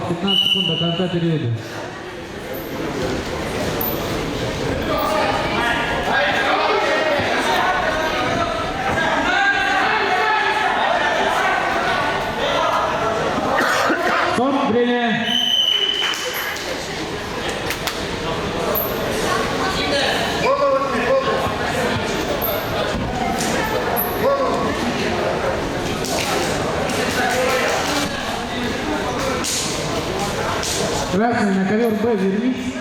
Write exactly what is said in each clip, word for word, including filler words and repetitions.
Пятнадцать секунд до конца периода. Стоп, время. Красный, на ковёр Б вернись.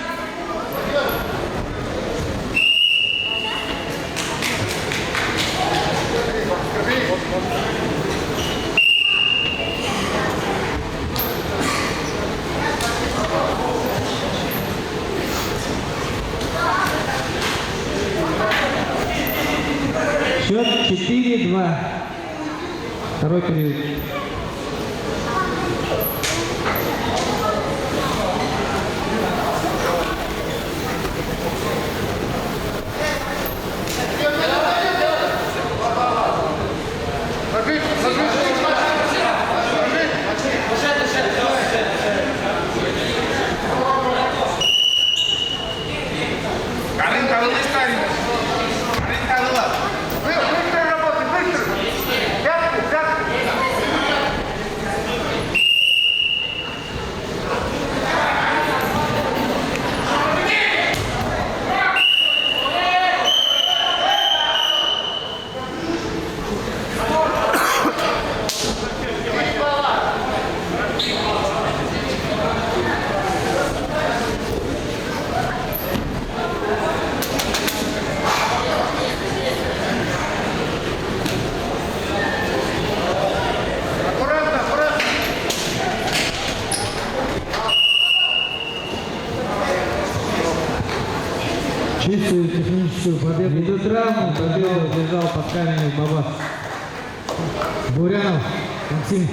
Счёт четыре два. Второй период. Карин, Карин, Карин. Карин, Карин. Вы, быстро работай, быстро. Пятку, пятку. Чистую техническую победу. Медотравму победу одержал Подкаменов Бабас. Бурянов Максим.